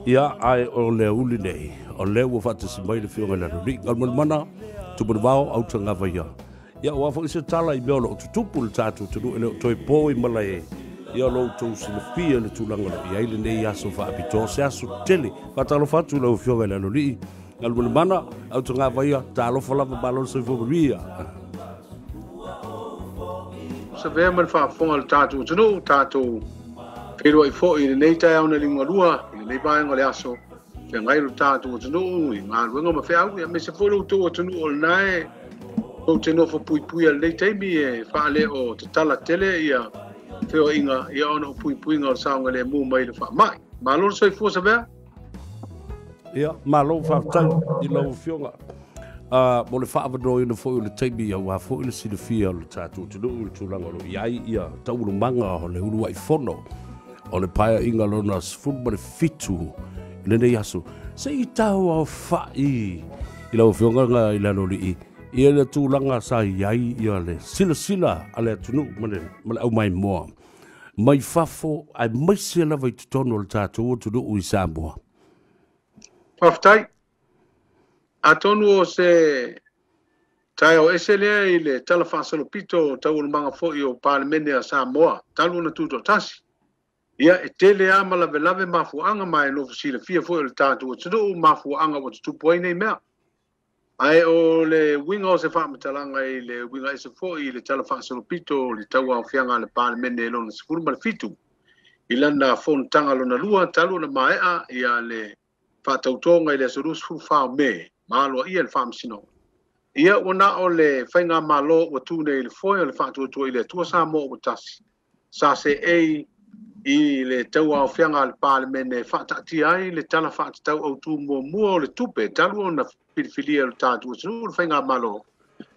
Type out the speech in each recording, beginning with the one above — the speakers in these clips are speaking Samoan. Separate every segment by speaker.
Speaker 1: Ia, ae o le aoauli nei, o lea ua faatasi mai le Afioga i le Aloalii Galumalemana, Tupuivao Autagavaia. Ia, aua foi se tala i mea o lo o tutupu i le tatou atunuu, e le o toe po i malae, ia o lo outou silafia le tulaga o lo o i ai lenei aso faapitoa, se aso tele. Faatalofa atu i lau Afioga i le Aloalii Galumalemana, Autagavaia, talofa lava, malo le soifua manuia.
Speaker 2: Savea ma le faafofoga a le tatou atunuu, tatou feiloai foi i lenei taeao na liugalua, i lenei vaega o le aso, feagai lo tatou atunuu i galuega ma feau, aemaise foi lo outou atunuu o lena e tou te nofo puipuia i lenei taimi e faale o tatala tele ia feoaiga, ia ona o puipuiga o le saogalemu mai le faamai. Malo le soifua, Savea.
Speaker 1: Ia, malo faafetai i lau Afioga. Mo le faaavanoaina foi o le taimi aua foi le silafia o le tatou atunuu i le tulaga o lo o i ai ia taualumaga o le uluai fono o le Paeaiga lona 17 i lenei aso. Se i tauaofa'i i lau Afioga i le Aloalii ia le tulaga sa i ai ia le silasila a le atunuu ma le aumaimoa mai fafo aemaise lava i totonu o le tatou atunuu i Samoa.
Speaker 2: Faafetai. Atonu o se taeao ese lea i le tala faasolopito o taualumaga foi o Palemene a Samoa talu ona tutoatasi. Ia, e tele lava ma lavelave mafuaaga ma e nofo silafia foi o le tatou atunuu mafuaaga ua tutupu ai nei mea. Ae o le uiga o se faamatalaga i le uiga ese foi i le tala faasolopito o le tauaofiaga a le Palemene lona 17 i lana fonotaga lona lua talu ona maea ia le faatautoga i le aso 24 o Me, ma aloaia le Faamasinoga. Ia, ua na o le faigamalo ua tu nei i le foe o le Faatuatua i le Atua Samoa ua Tasi, sa seei i le tauaofiaga a le Palemene e faataatia ai le tala faatatau autu muamua o le tupe talu ona filifilia e le tatou atunuu le faigamalo,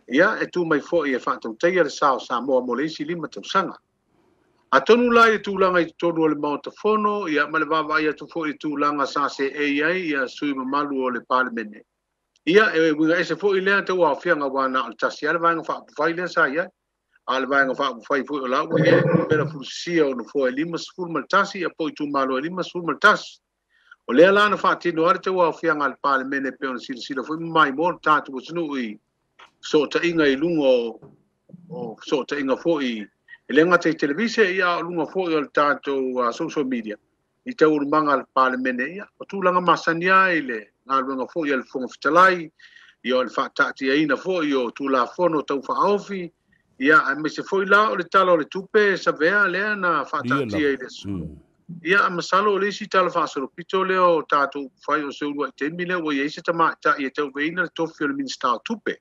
Speaker 2: ia e tu mai foi e faatautaia le sa o Samoa mo le isi 5 tausaga. Atonu la i le tulaga i totonu o le Maota Fono, ia ma le vaavaai atu foi i le tulaga sa seei ai ia sui mamalu o le Palemene. Ia, e uiga ese foi lea tauaofiaga ua na o le tasi lava le Vaega Faaupufai lea sa i ai. A o le Vaega Faaupufai foi o la ua i ai le numera fulisia o nofoa e 51, ia po o itumalo e 51. O lea la na faatino ai le tauaofiaga a le Palemene pei ona silasila foi ma maimoa le tatou atunuu i fesootaiga i luga o fesootaiga foi e le gata i televise, ia a o luga foi o le tatou social media i taualumaga a le Palemene. Ia, o tulaga masani lava i le galuega foi a le Fofoga Fetalai, ia o le faataatiaina foi o Tulafono Tau Faaofi, ia aemaise foi la o le Tala o le Tupe, Savea, lea na faataatia i le aso. Ia, masalo o le isi tala faasolopito lea o tatou upufai o se uluai taimi lea ua i ai se tamaitai e tauveina le tofi o le Minisita o Tupe,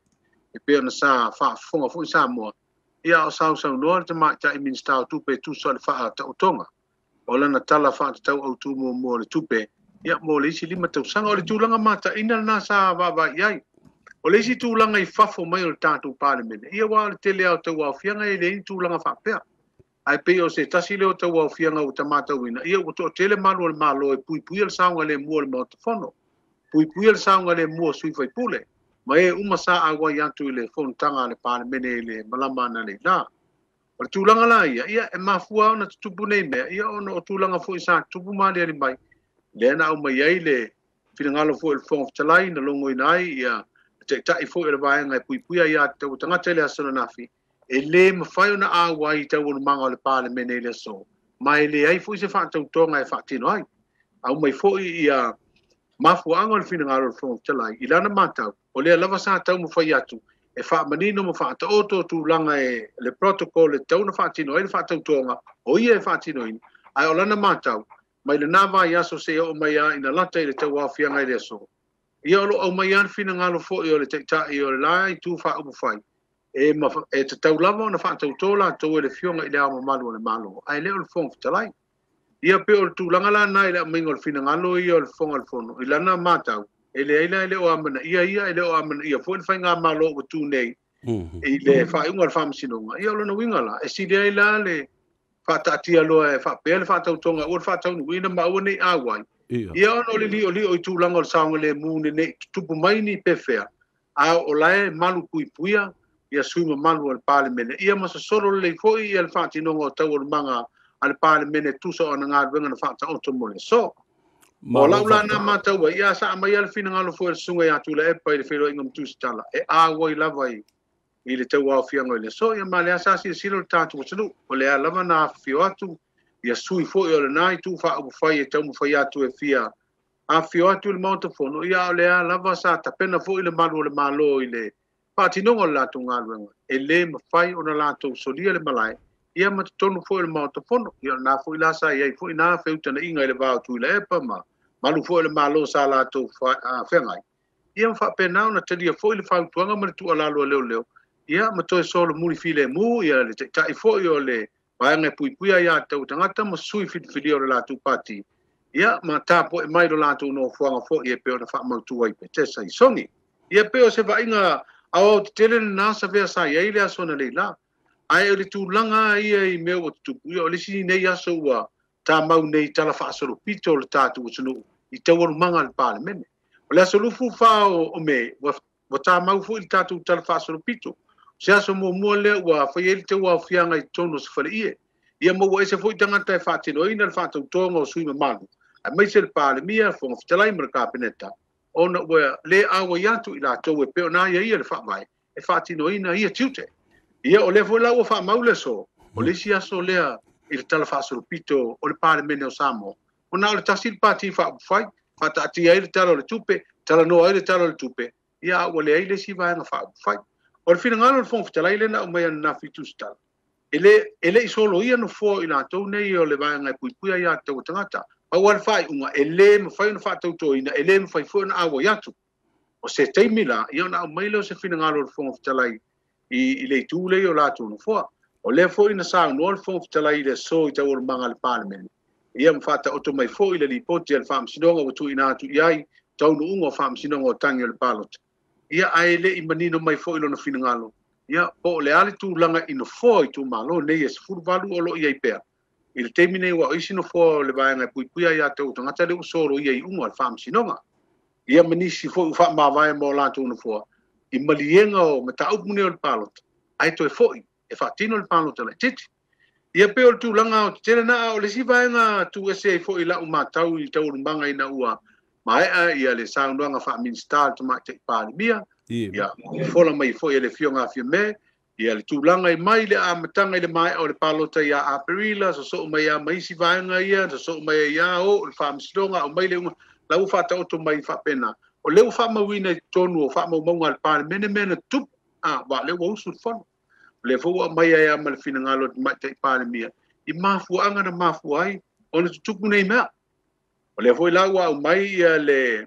Speaker 2: e pei ona sa faafofoga foi Samoa, ia o sausaunoa le tamaitai Minisita o Tupe e tusa o le faataotoga o lana tala faatatau autu muamua o le tupe, ia mo le isi 5 tausaga. O le tulaga mataina lena sa vaavaai i ai. O le isi tulaga i fafo mai o le tatou Palemene, ia ua o le tele lava o tauaofiaga e leai ni tulaga faapea. Ae pei o se tasi lea o tauaofiaga ua ta matauina, ia ua toatele malu o le Malo e puipuia le saogalemu o le Maota Fono, puipuia le saogalemu o sui faipule, ma e uma sa auai atu i le fonotaga a le Palemene i le malama analeila. O le tulaga la ia, ia e mafua ona tutupu nei mea, ia ona o tulaga foi sa tutupu ma aliali mai, lea na aumai ai le finagalo foi o le Fofoga Fetalai na logoina ai ia le taitai foi o le vaega e puipuia ia tatau tagata i le aso ananafi, e le mafai ona auai i taualumaga o le Palemene i le aso, ma e leai foi se faatautoga e faatino ai. Aumai foi ia mafuaaga o le finagalo o le Fofoga Fetalai i lana matau, o lea lava sa taumafai atu e faamanino ma faataoto tulaga e le protocol e tatau ona faatino ai le faatautoga o ia e faatinoina, ae o lana matau mai lena vaiaso seia oo mai lava ina lata i le tauaofiaga i le aso, ia o lo o aumai lava le finagalo foi o le taitai o le la itu faaupufai e tatau lava ona faatauto latou e le Afioga i le Ao Mamalu o le Malo, ae le o le Fofoga Fetalai. Ia pei o le tulaga la lena i le aumaiga o le finagalo ia o le Fofoga o le Fono i lana matau, e leai la e le o amanaia ia, e le o amanaia foi le faigamalo ua tu nei i le faaiuga o le Faamasinoga. Ia o lona uiga la, e sili ai la le faataatia loa e faapea le faatautoga aua le faataunuuina ma aua ne i auai. Ia ona o le liolio i tulaga o le saogalemu ne i tutupu mai ni pefea, a o la e malu puipuia ia sui mamalu o le Palemene, ia ma sosolo lelei foi ia le faatinoga o taualumaga a le Palemene tusa o ana galuega na faataoto mo le aso. O lau la na mātau ai, ia sa mai le finagalo foi le susuga ia Tuilaepa i le feiloaiga ma Tusitala, e auai lava i le tauaofiaga i le aso, ia ma lea sa silasila le tatou atunuu, o lea lava na afifio atu, ia sui foi o lena i tu faaupufai e taumafai atu e fia afifio atu i le Maota Fono, ia o lea lava sa tapena foi le malu o le Malo i le faatinoga o le latou galuega, e lē mafai ona latou solia le malae, ia ma totonu foi o le Maota Fono, ia na foi la sa iai foi na feutana'iga i le va o Tuilaepa ma malu foi le Malo sa latou feagai, ia ma faapena ona talia foi le fautuaga ma le tuualalo a leoleo, ia ma toe solomuli filemu ia le taitai foi o le vaega e puipuia ia tau tagata ma sui filifilia o le latou pati, ia ma tapua'i mai lo latou nofoaga foi e pei ona faamautu ai Petesa i Sogi. Ia pei o se vaaiga aoaotetele lenā sa vea sa iai le aso analeila, ae o le tulaga ia i mea ua tutupu, ia o le isi nei aso ua tamau nei tala faasolopito o le tatou atunuu i taualumaga a le Palemene. O le aso 24 o Me ua tamau foi le tatou tala faasolopito. O se aso muamua lea ua fai ai le tauaofiaga i totonu o se faleie. Ia ma ua ese foi tagata e faatinoina le faatautoga o sui mamalu, aemaise le Palemia, Fofoga Fetalai ma le Kapeneta, ona ua le auai atu i latou e pei ona aiaia le faavae e faatinoina ia tiute. Ia o lea foi la ua faamau le aso, o le isi aso lea i le tala faasolopito o le Palemene o Samoa, ona o le tasi le pati faaupufai, faataatia ai le tala o le tupe, talanoa ai le tala o le tupe, ia a ua leai le isi vaega faaupufai. O le finagalo o le Fofoga Fetalai lea na aumai ananafi i Tusitala, e le i soloia nofoa i latou nei o le vaega e puipuia ia tau tagata. Pau lava le faaiuga, e lē mafai ona faatautoina, e lē mafai foi ona auai atu. O se taimi la, ia ona aumai lea o se finagalo o le Fofoga Fetalai i le itu lea i o latou nofoa. O lea foi na saunoa le Fofoga Fetalai i le aso i taualumaga a le Palemene, ia ma faataoto mai foi le lipoti a le Faamasinoga ua tuuina atu i ai taunuuga o Faamasinoga o tagi o le palota. Ia ae le i manino mai foi lona finagalo, ia po o le a le tulaga i nofoa i itumalo nei e 18 o lo o i ai pea. I le taimi nei ua o isi nofoa o le vaega e puipuia ia tau tagata lea ua soloia i iuga o le Faamasinoga. Ia ma nisi foi ua faamavae mo latou nofoa i maliega o mataupu nei o le palota, ae toe foi e faatino le palota laitiiti. Ia pei o le tulaga o tetele na, o le isi vaega tuuese ai foi lau matau i taualumaga ina ua maea ia le saunoaga faa-Minisita le Tamaitai Palemia, ia fola mai foi e le Afioga a Fiame, ia le tulaga i mai le amataga i le maea o le palota ia Aperila, sosoo mai ia ma isi vaega ia, sosoo mai ia o le Faamasinoga, au mai le iuga, la ua faataoto mai faapena. O lea ua faamauina i totonu o faamaumauga a le Palemene mea na tutupu, wa lea ua usu le fono. O lea foi ua aumai ai ma le finagalo o le Tamaitai Palemia i mafuaaga na mafua ai ona tutupu nei mea. O lea foi la ua aumai ia le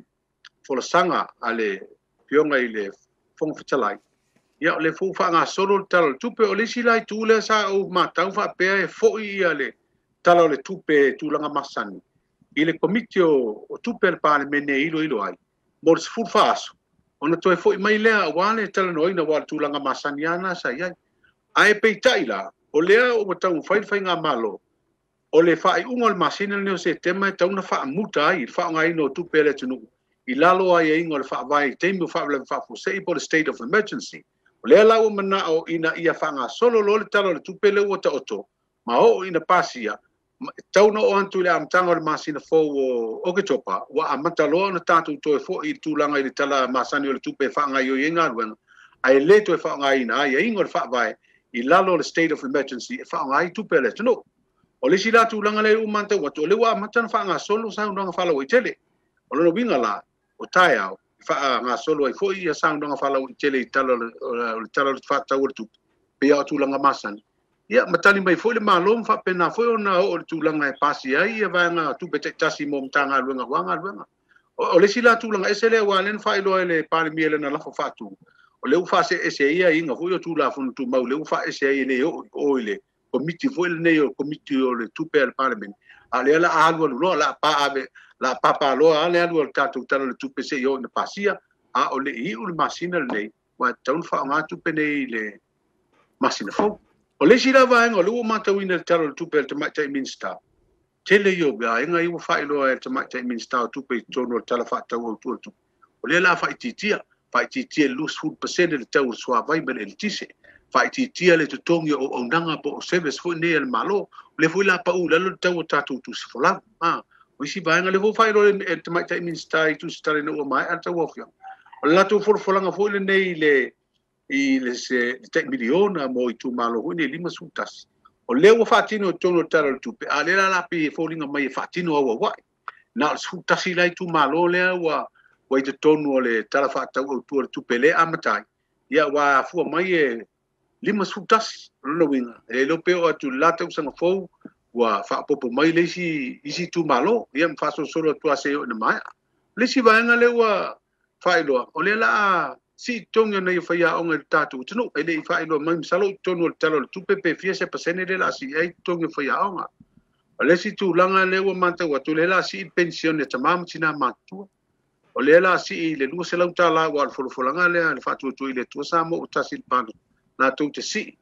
Speaker 2: folasaga a le Afioga i le Fofoga Fetalai, ia o lea foi ua faagasolo le tala o le tupe. O le isi la itu lea sa ou matau faapea e foi ia le tala o le tupe tulaga masani i le komiti o tupe a le Palemene e iloilo ai mo le 14 aso, ona toe foi mai lea aua le talanoaina aua le tulaga masani lava na sa i ai. Ae peitai la, o lea ua taumafai le faigamalo, o le faaiuga o le masina lenei o Setema e tatau ona faamuta ai le faaaogaina o tupe a le atunuu i lalo o aiaiga o le faavae i taimi o faalavelave faafuasei po o le state of emergency. O lea la ua manao ina ia faagasolo loa le tala o le tupe lea ua taoto ma oo ina pasia, tatau ona oo atu i le amataga o le masina fou o Oketopa, ua amata loa ona tatou toe foi i le tulaga i le tala masani o le tupe e faagaioi ai galuega, ae le toe faaaogaina aiaiga o le faavae i lalo o le state of emergency e faaaoga ai tupe a le atunuu. O le isi la tulaga lea ua matau atu, o lea ua amata ona faagasolo saunoaga faalauaitele. O lona uiga la, o taeao e faagasolo ai foi ia saunoaga faalauaitele i tala o le tala o le faatatau o le tupe, pei o tulaga masani. Ia ma tali mai foi le Malo ma faapena foi ona oo i le tulaga e pasia ai ia vaega tupe taitasi mo Matagaluega aua galuega. O le isi la tulaga ese lea ua lea na faailoa e le Palemia lana lafo faatu, o lea ua faaseese ai aiaiga foi o Tulafono Tumau, lea ua faaese ai e le oo i o i le komiti foi lenei o komiti o le tupe a le Palemene. A lea la alu alu loa, la paave, la papaloa le alu o le tatou tala o le tupe se i oo ina pasia, a o le iu le masina lenei, ua tatau ona faaaoga tupe nei i le masina fou. O le isi la vaega o lea ua matauina le tala o le tupe a le Tamaitai Minisita, tele ia o vaega ia ua faailoa e le Tamaitai Minisita o tupe i totonu o le tala faatatau autu o le tupe. O lea la faaitiitia, faaitiitia le 20% le tau o le suavai ma le eletise, faaitiitia le totogi o auaunaga po o service foi nei a le Malo, o lea foi la pau i lalo le tau o tatou tusi folau. O isi vaega lea foi ua faailoa e le Tamaitai Minisita i Tusitala ina ua maea le tauaofiaga, o le latou folafolaga foi lenei i le i le se tai miliona mo itumalo foi nei 51. O lea ua faatino i totonu o le Tala o le Tupe, a o lea la la pei e foliga mai e faatino auauai. Na o le 11 la itumalo lea ua i totonu o le Tala Faatatau Autu o le Tupe lea e amata ai, ia ua afua mai e 51. O lona uiga, e le iloa pe oo atu i le la tausaga fou ua faaopoopo mai le isi itumalo, ia ma faasolosolo atu lava seia oo ina maea. O le isi vaega lea ua faailoa, o lea o le a sii totogi o nai faiaoga i le tatou atunuu. E le i faailoa mai, masalo i totonu o le Tala o le Tupe pe fia se pasene lea o le a sii ai totogi o faiaoga. O le isi tulaga lea ua matau atu, o lea o le a sii le penisione a tama ma tina matutua. O lea o le a sii i le $200 aua o le folafolaga lea a le Faatuatua i le Atua Samoa ua tasi i le palota, latou te sii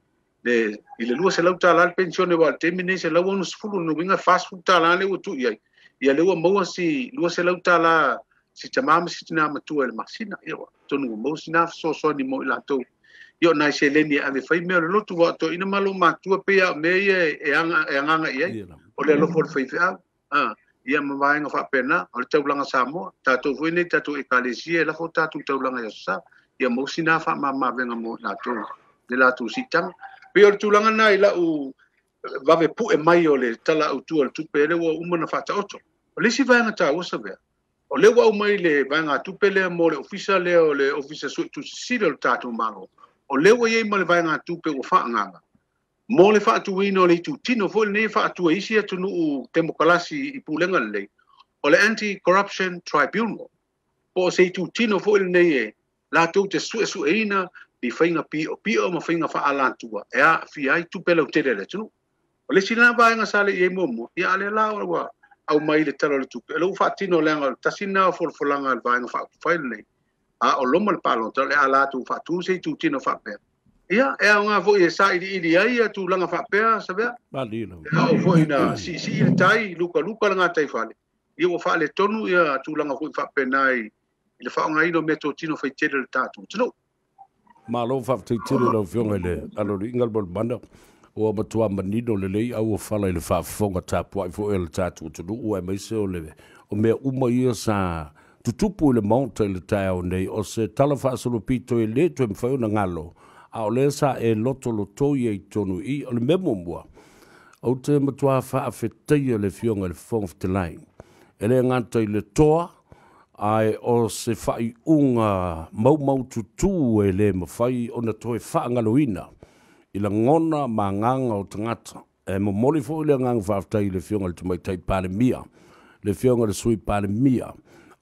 Speaker 2: i le $200 le penisione, aua o le taimi lenei $160, lona uiga e $40 lea ua tuu i ai, ia lea ua maua si $200 si tama ma si tina matua i le masina. Ia atonu ua maua sina fesoasoani mo i latou. Ia o nai seleni e ave fai mea o le lotu, aua o toeaiina ma olomatua pei lava o mea ia e agaga i ai, o le alofa o le faifeau, ia ma vaega faapena, o le taulaga Samoa, tatou foi nei tatou ekalesia e lafo tatou taulaga i Aso Sa, ia maua sina faamamaavega mo i latou le latou siitaga. Pei o le tulaga lena i lau vave pue mai o le Tala Autu o le Tupe lea ua uma ona faataoto. O le isi vaega taua Savea, o lea ua aumai le vaegatupe lea mo le ofisa lea o le Ofisa Suetusi Sili o le tatou Malo, o lea ua i ai ma le vaegatupe ua faaagaaga mo le faatuina o le itutino foi lenei e faatua i isi atunuu temokalasi i pulega lelei, o le Anti-Corruption Tribunal, po o se itutino foi lenei e latou te suesueina ni faiga piopio ma faiga faaalatua e aafia ai tupe lautele a le atunuu. O le isi lena vaega sa le i ai muamua, ia a o lea la ua aumai i le Tala o le Tupe, o lea ua faatino leaga o le tasi lena o folafolaga a le vaega faaupufai lenei, a o loma le palota, o le a latou faatu se itutino faapea. Ia, e aoga foi e sailiili ai ia tulaga faapea, Savea. E ao foi na siisii le tai, lukaluka le gataifale, ia ua faaletonu ia tulaga foi faapena i le faaaogaina o meatotino faitele o le tatou atunuu.
Speaker 1: Malo faafetai tele i lau Afioga i le Aloalii Galumalemana, ua matua manino lelei a ua fala i le faafofoga tapuai foi a le tatou atunuu, aemaise o le o mea uma ia sa tutupu i le Maota i le taeao nei. O se tala faasolopito e lē toe mafai ona galo, a o lea sa e lotolotoi ai totonu i i. O le mea muamua, ou te matua faafetaia le Afioga i le Fofoga Fetalai, e le gata i le toa, ae o se faaiuga maumaututu e lē mafai ona toe faagaloina i lagona ma agaga o tagata. E momoli foi le agaga faafetai i le Afioga i le Tamaitai Palemia, le Afioga i le Sui Palemia,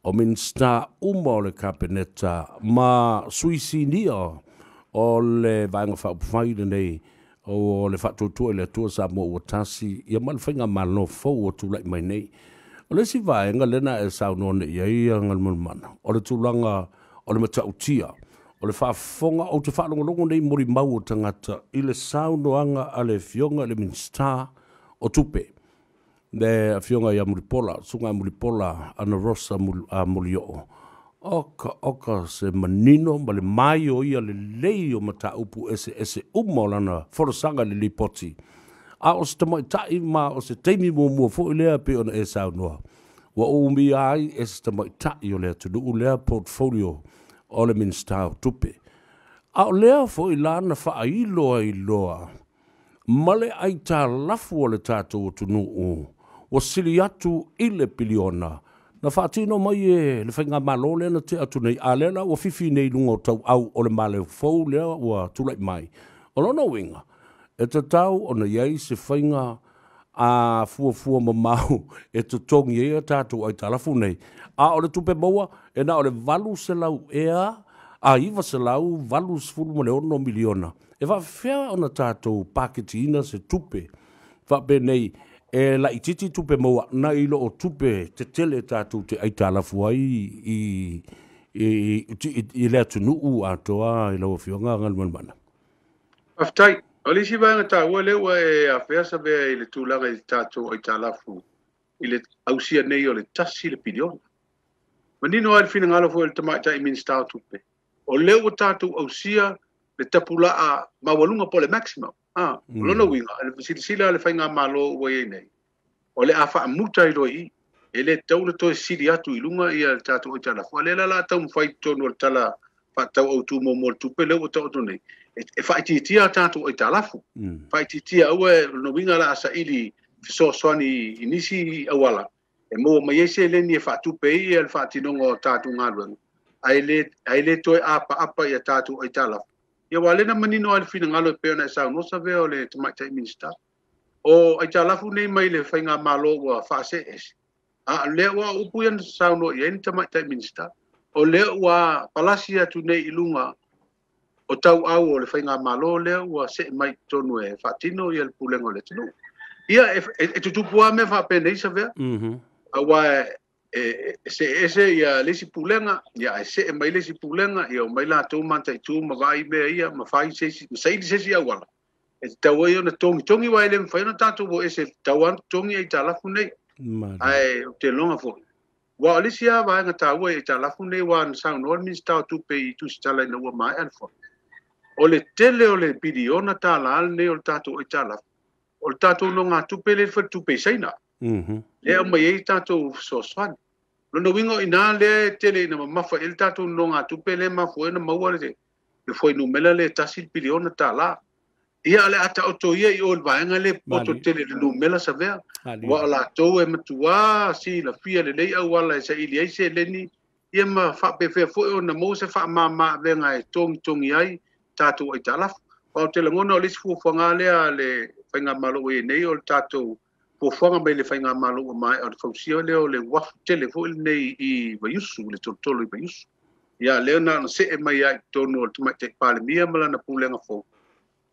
Speaker 1: o Minisita uma o le Kapeneta ma sui sinia o le Vaega Faaupufai lenei o le Faatuatua i le Atua Samoa ua tasi, ia ma le faigamalo fou ua tulai mai nei. O le isi vaega lea na e saunoa nei i ai Galumalemana, o le tulaga o le matautia o le faafofoga. Ou te faalogologo nei molimau o tagata i le saunoaga a le Afioga i le Minisita o Tupe, le Afioga ia Mulipola, Susuga Mulipola Anarosa Molioo. Oka oka se manino ma le mai o ia lelei o mataupu eseese uma o lana folasaga i le lipoti. A o se tamaitai ma o se taimi muamua foi lea pei ona e saunoa, ua umia ai e se tamaitai o le atunuu lea portfolio o le Minisita o Tupe. A o lea foi la na faailo ai loa ma le aitalafu o le tatou atunuu ua sili atu i le piliona na faatino mai e le faigamalo lea na tea atu nei, a lea la ua fifi nei i luga o tauau o le malefou lea ua tulai mai. O lona uiga, e tatau ona i ai se faiga a fuafua mamao e totogi ai a tatou aitalafu nei, a o le tupe maua e na o le 800 ea a 986 miliona. E faafefea ona tatou paketiina se tupe faapenei e laitiiti tupe maua nai lo o tupe tetele tatou te aitalafu ai i le atunuu atoa i lau Afioga Galumalemana?
Speaker 2: Faafetai. O le isi vaega taua lea ua e afea, Savea, i le tulaga i le tatou aitalafu i le ausia nei o le 1 le piliona. Manino ai le finagalo foi o le Tamaitai Minisita o Tupe, o lea ua tatou ausia le tapulaa maualuga po o le maximum. O lona uiga, le silasila a le faigamalo ua i ai nei, o le a faamuta ai loa i i. E le tatau ona toe sili atu i luga ia le tatou aitalafu, a o lea la o le a taumafai i totonu o le Tala Faatatau Autu muamua o le Tupe lea ua taoto nei, e faaitiitia a tatou aitalafu. Faaitiitia aua e, o lona uiga o le a saili fesoasoani i nisi auala e maua mai ai seleni e faatupe ai ia le faatinoga o tatou galuega, ae le toe apaapa i a tatou aitalafu. Ia aua o lea na manino lava i le finagalo e pei ona e saunoa Savea o le Tamaitai Minisita. O aitalafu nei mai le faigamalo ua faaseese, a o lea ua upu ia na saunoa i ai le Tamaitai Minisita, o lea ua palasi atu nei i luga o tauau o le faigamalo lea ua see mai i totonu e faatino ia le pulega o le atunuu. Ia e tutupu lava mea faapenei Savea, aua e see ese ia le isi pulega, ia ae see mai le isi pulega, ia omai latou mataitu ma vaai mea ia ma fai se isi, ma saili se isi auala e tatau ai ona togitogi, aua e le mafai ona tatou o ese, e tatau lava ona totogi aitalafu nei. Ae ou te iloga foi, aua o le isi lava vaega taua i aitalafu nei, aua na saunoa le Minisita o Tupe i tusitala ina ua maea le fono, o le tele o le piliona tala lenei o le tatou aitalafu, o le tatou nogatupe lea i le faletupe i Saina, lea e aumai ai tatou fesoasoani. Lona uiga o i ina lea e tele ina mamafa i ai le tatou nogatupe lea e mafua ai ona maua le fuainumera lea e $1 piliona. Ia o le a taoto ia i o i le vaega lea poto tele i le numera Savea, aua o latou e matuā silafia lelei auala e saili ai seleni, ia ma faapefea foi ona maua se faamama avega e togitogi ai tatou aitalafu. Aua ou te lagona o le isi fuafuaga lea a le faigamalo ua i ai nei, o le tatou fuafuaga mai le faigamalo ua maea, o le fausia lea o le uafu tele foi lenei i Vaiusu, le tolotolo i Vaiusu. Ia lea na ona see mai lava i totonu o le Tamaitai Palemia ma lana pulega fou,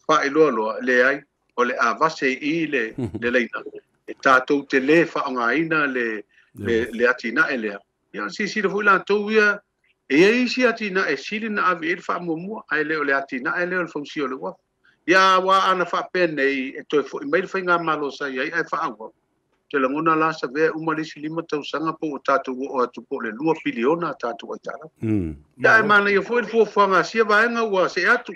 Speaker 2: faailoa loa, leai, o le a vase i i le laina, e tatou te le faaaogaina le atinae lea. Ia silasila foi latou ia, e i ai isi atinae e sili ona ave i ai le faamuamua, ae le o le atinae lea o le fausia o le uafu. Ia aua ana faapea nei, e toe foi mai le faigamalo sa i ai ae faaauau, te lagona la Savea uma le isi 5 tausaga po ua tatou oo atu po o le 2 piliona a tatou aitalafu. Ia ae manaia foi le fuafuaga a sia vaega ua see atu,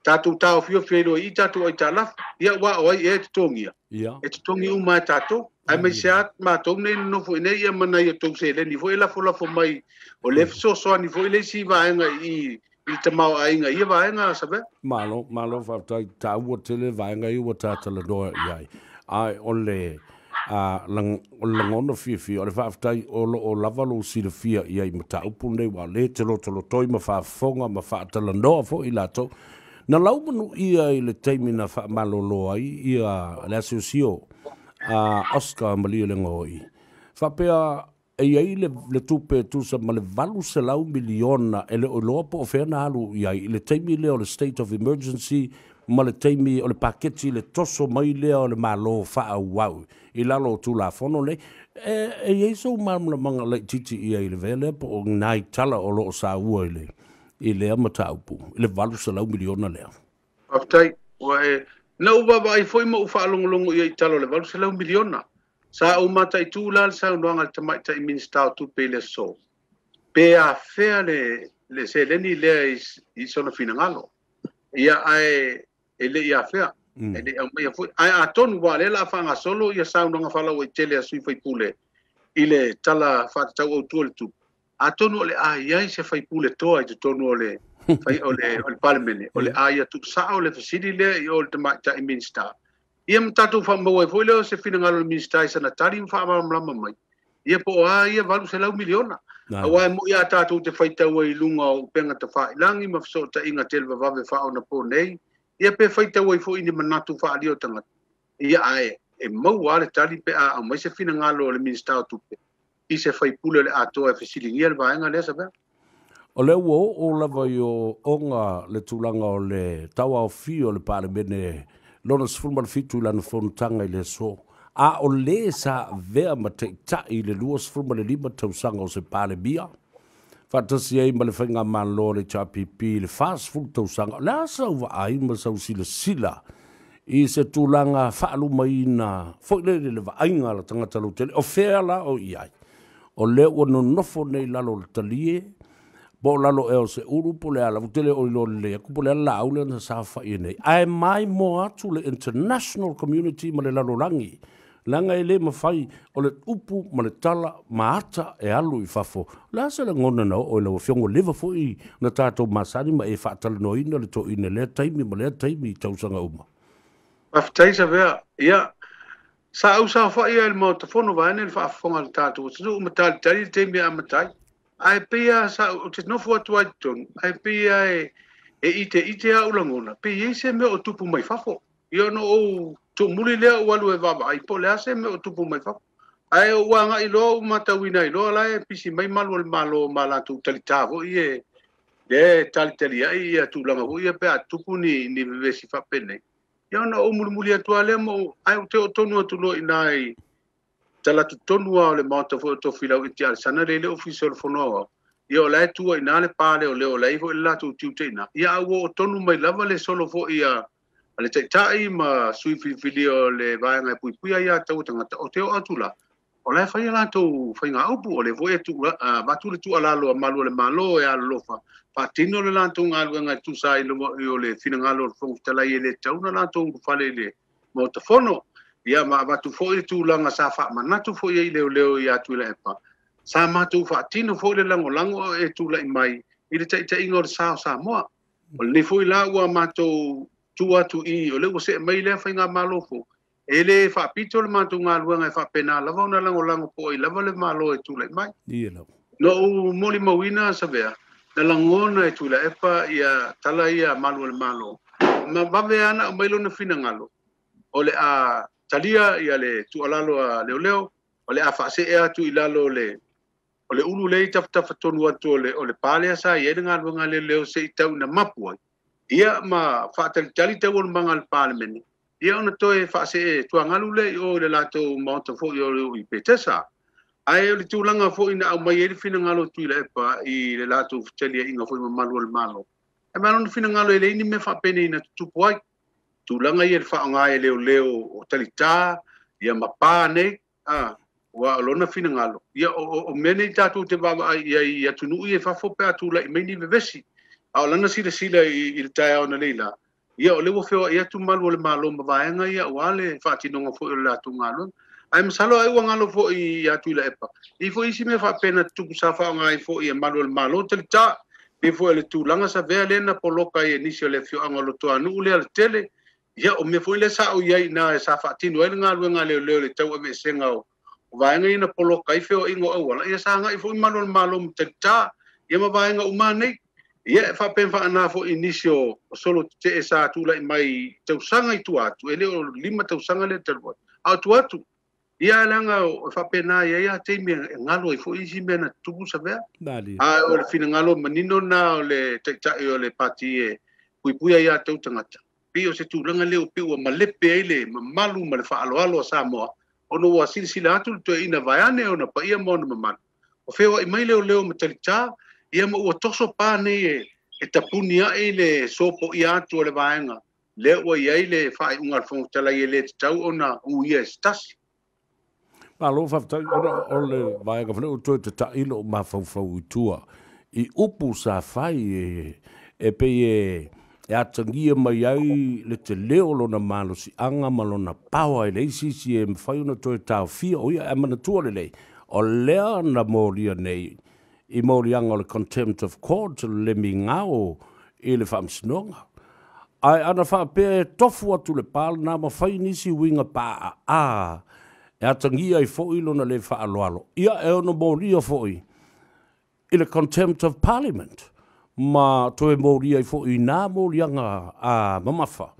Speaker 2: tatou taofiofi ai loa i i tatou aitalafu, ia aua o ai ea e totogia, e totogi uma e tatou. Aemaise lava matou nei nonofo i inei, ia ma nai a outou seleni foi e lafolafo mai, o lea e fesoasoani foi le isi vaega i i le tamaoaiga i ia vaega, Savea.
Speaker 1: Malo, malo faafetai, taua tele vaega ia ua ta talanoa i ai. Ae o le o le lagona fiafia, o le faafetai o lo o lava lou silafia i ai i mataupu nei, aua o lea e te lotolotoi ma faafofoga ma faatalanoa foi i latou. Na laumanuia i le taimi na faamalolo ai ia le asiosio a Oscar Malielegaoi, faapea e i ai le tupe e tusa ma le $800 miliona e le o iloa po o fea na alu i ai i le taimi lea o le state of emergency ma le taimi o le paketi le toso mai lea o le Malo faaauau i lalo o Tulafono nei. E i ai sou malamalamaga laitiiti i ai i le mea lea po o nai tala o lo o saua i lea mataupu, i le $800 miliona lea?
Speaker 2: Faafetai. Ua e, na ou vaavaai foi ma ou faalogologo i ai i tala o le $800 miliona. Sa ou mataitu la le saunoaga a le Tamaitai Minisita o Tupe i le aso, pe afea le seleni lea i sona finagalo. Ia ae e le i afea, e le i aumaia foi. Ae atonu aua o lea o le a faagasolo ia saunoaga faalauaitele a sui usufono i le Tala Faatatau Autu o le Tupe, atonu o le a i ai se faipule toa i totonu o le o le Palemene, o le a ia tuusao le fesili lea i o le Tamaitai Minisita. Ia ma tatou faamaua ai foi lea o se finagalo o le Minisita i sana tali ma faamalamalama mai, ia po o a ia $800 miliona. Aua e moni a tatou te faitau ai i luga o upega tafailagi ma fesootaiga televavave faaonapo nei, ia pe faitau ai foi i ni manatu faaalia o tagata, ia ae e maua lava le tali pe a aumai se finagalo o le Minisita o Tupe i se faipule o le atoa e fesiligia le vaega lea, Savea.
Speaker 1: O lea ua oo lava i ooooga le tulaga o le tauaofia o le Palemene lona 17 i lana fonotaga i le aso, a o le sa avea ma taitai i le 25 tausaga o se Palemia, faatasi ai ma le faigamalo a le HRPP i le 40 tausaga. O le a sau vaai ma sau silasila i se tulaga faalumaina foi lele le vaaiga a le tagata lautele, o fea la o i ai? O lea ua nonofo nei i lalo o le talie, po o lalo ea o se ulu, po o le a lava, ou te le o iloa lelei atu po o le a le laau lea na saofai ai nei. Ae maimoa atu le international community ma le lalolagi. Leaga e le mafai o le upu ma le tala ma ata e alu i fafo. O le a se lagona na oo i lau Afioga, ua leva foi na tatou masani ma e faatalanoaina le toeaina i lea taimi ma lea taimi i tausaga uma?
Speaker 2: Faafetai Savea. Ia, sa ou saofai lava i le Maota Fono vaeane le faafofoga a le tatou atunuu ma talitali le taimi e amata ai. Ae pei lava sa ou te nofo atu lava i totonu, ae pei lava e iteite lava ou lagona, pei e i ai se mea o tupu mai fafo. Ia ona ou tuumuli lea ou alu e vaavaai po o le a se mea o tupu mai fafo. Ae ou agai loa ou matauina ai loa la e pisi mai malu o le Malo ma latou talitā foi e lea e talitali ai ia tulaga foi ia pe a tupu ni ni vevesi faapenei. Ia ona ou mulimuli atu lava lea ma ou, ae ou te oo tonu atu loa i ina i talaatu tonu lava o le Maota foi o Tofilau Eti Alesana lea i le Ofisa o le Fono Aoao. Ia o la e tua i ina le pa leoleo o la e i ai foi le latou tiute i ina. Ia a ua oo tonu mai lava le solo foi a a le Taitai ma sui filifilia o le Vaega e Puipuia Aia Tatau a Tagata, ou te oo atu la, o la e fai a latou faigaupu, o lea foi e avatu le tuualalo a malu o le Malo e alolofa faatino le latou galuega e tusa ai o le finagalo o le Fofoga Fetalai e le tatau ona latou ulufale i le Maota Fono. Ia ma avatu foi le tulaga sa faamanatu foi ai i leoleo ia Tuilaepa, sa matou faatino foi le lagolago e tulai mai i le taitaiga o le sa o Samoa. O lenei foi la ua matou tu atu i, o lea ua see mai lea faigamalo fou, e le faapito le matou galuega e faapena lava ona lagolago po o ai lava le Malo e tulai mai.
Speaker 1: Ia lava.
Speaker 2: Na ou molimauina Savea, na lagona e Tuilaepa ia tala ia a malu o le Malo, ma vave lava ona aumai lona finagalo, o le a talia ia le tuualalo a leoleo, o le a faasee atu i lalo o le O le ulu lea i tafatafa tonu atu o le, o le pa lea sa i ai le galuega a leoleo se i tau ina mapu ai, ia ma faatalitali taualumaga a le Palemene, ia ona toe faasee tuagalu lea i o i le latou maota foi o i Petesa. Ae o le tulaga foi na aumai ai le finagalo o Tuilaepa i le latou fetaliaiga foi ma malu o le Malo, e aumai lona finagalo e leai ni mea faapenei na tutupu ai. Tulaga ia i le faaaoga e leoleo o talitā, ia ma pa nei, A, aua o lona finagalo, ia, o, o, o mea nei tatou te vaavaai i ai i atunuu ia i fafo pe a tulai mai ni vevesi. A o lana silasila i, i le taeao ananei la, ia, o lea ua feoai atu malu o le Malo ma vaega ia aua le faatinoga foi o le latou galuega. Ae masalo ai ua galo foi ia Tuilaepa, e i ai foi isi mea faapea na tutupu sa faaaoga ai foi e malu o le Malo talitā, pei foi o le tulaga savea lea na poloka ai e nisi o le afioaga o Lotoanuu lea Alatele, Ia, o mea foi lea sa ou i ai i ina sa faatino ai le galuega a leoleo i le tauaveesega o vaega ia na poloka ai feoaiga o auala, ia sa agai foi malu o le Malo ma talitā, ia ma vaega uma nei. Ia, e faapea faana foi i nisi o solo tetee sa tulai mai i tausaga i tua atu, e le o 5 tausaga lea talu ai, a o tua atu. Ia, leaga e faapena, e i ai lava taimi e galo ai foi isi mea na tutupu Savea. A o le finagalo manino lena o le Taitai o le Pati e puipuia ia outou tagata. Pei o se tulaga lea ua pei ua malepe ai le mamalu ma le faaaloalo a Samoa, ona ua silasila atu le toeaina vaeane ona paia ma ona mamalu. Ua feoai mai leoleo ma talitā, ia ma ua toso pa nei e tapuni ae le sopoia atu o le vaega lea ua i ai le faaiuga a le Fofoga Fetalai e le tatau ona uia e se tasi.
Speaker 1: Malo faafetai ona o le vaega foi lea ua toe tata'i lou mafaufau i tua i upu sa fai e pei e atagia mai ai le tele o lona malosiaga ma lona power e leai se isi e mafai ona toe taofia o ia. Ae manatua lelei, o lea na molia nei i moliaga o le contempt of court, o le migao i le faamasinoga. Ae ana faapea e tofu atu le pa lena ma fai nisi uiga paaa e atagia ai foi lona le faaaloalo, ia e ono molia foi i le contempt of parliament ma toe molia ai foi i na moliaga a mamafa.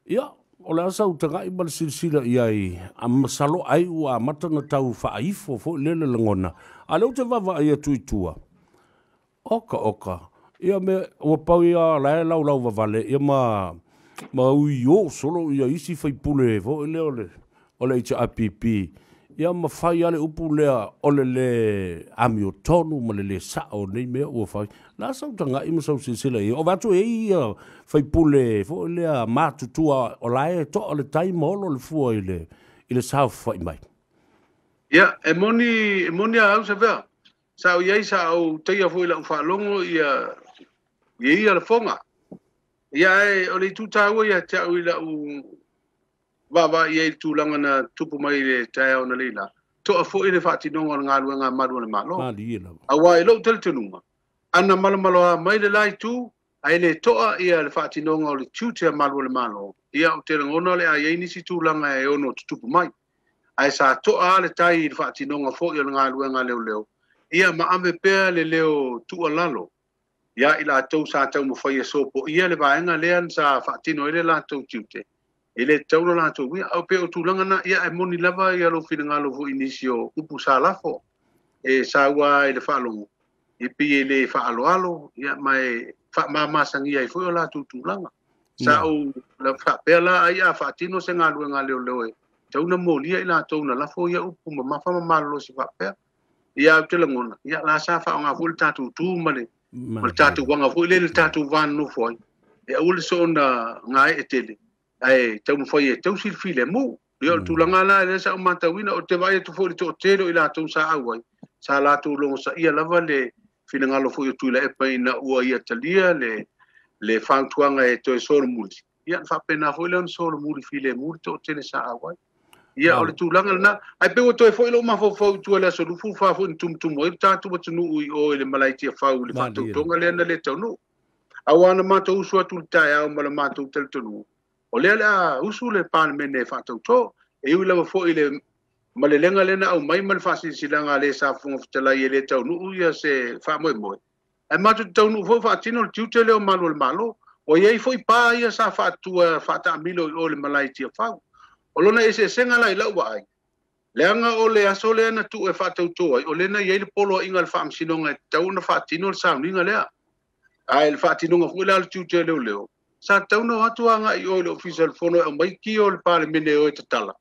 Speaker 1: Ia, o le a sau taga'i ma le silasila i ai, a masalo ai ua amata ona tau faaifo foi lea le lagona, a o lea ou te vaavaai atu i tua, oka oka, ia me ua pau ia la e laulau vavale ia ma ma uio solo ia isi faipule foi lea o le o le HRPP, ia ma fai lava le upu lea o le lē amiotonu ma le lē sa'o o nei mea ua fai. O le a sau taga'i ma sau silasila i ai? O vaeatu e i ai ia faipule foi lea matutua o la e to'a le tai ma olo le fua i le i le saofafai mai.
Speaker 2: Ia, e moni, e moni a au Savea. Sa ou i ai, sa ou taia foi i lau faalogo ia ia lafoga. Ia, ae o le itu taua ia te au i lau vaavaai i ai le tulaga na tupu mai i le taeao analeila, to'a fo'i le faatinoga o le galuega a malu o le Malo. Auā i lo'u talitonuga, ana malomaloā mai le la itu, ae lē to'a ia le faatinoga o le tiute a malu o le Malo, ia ou te lagona o le a i ai nisi tulaga e ono tutupu mai. Ae sa to'a a le tai i le faatinoga fo'i o le galuega a leoleo, ia ma ave pea le leo tu'ualalo iā i latou sa taumafai e sopo'ia le vaega lea sa faatino ai le latou tiute, e lē tatau lo latou uia. Ae pei o tulaga na, ia ae moni lava ia lou finagalo fo'i i nisi o upu sa lafo e saua ai le faalogo, e pei e lē faaaloalo, ia ma e faamamasagia ai foi o latou tulaga. Sa ou faapea la ai a faatino se galuega a leoleo e tatau ona molia i latou na lafo ia upu mamafa ma malolosi faapea. Ia ou te lagona, ia la sa faaaoga foi le tatou tu ma le tatou aga foi lea i le tatou va nonofo ai, e aua le soona gae'e tele, ae taumafai e tausi le filemu. Ia o le tulaga la lea sa ou matauina, ou te vaai atu foi i le toatele o i latou sa auai, sa latou logosaia lava le finagalo foi o Tuilaepa ina ua ia talia le fautuaga e toe solomuli. Ia na faapena foi lea ona solomuli filemu le toatele sa auai. Ia o le tulaga lena, ae pei ua toe fo'i lo'u mafaufau i tua i le aso 24 foi na tumutumu ai le tatou atunuu i o i le malae Tiafau i le faatautoga lea na lē taunuu. Auā na matou usu atu i le taeao ma le matou talitonuga, o lea o le a usu le Palemene e faatautō, e ui lava foi i le malelega lea na aumai ma le faasilasilaga a le sa Fofoga Fetalai e lē taunuu ia se faamoemoe, ae matou te taunuu foi faatino le tiute lea o malu o le Malo. Ua i ai foi pa ia sa faatua faataamilo i o i le malae i Tiafau. O lona eseesega la i la'u vaai, leaga o le aso lea na tuu e faatautō ai, o lea na i ai le poloaiga a le Faamasinoga e tatau ona faatino le sauniga lea. Ae le faatinoga foi la o le tiute o leoleo, sa tatau ona o atu aga'i i o i le Ofisa o le Fono e aumai ki o le Palemene e o e tatala,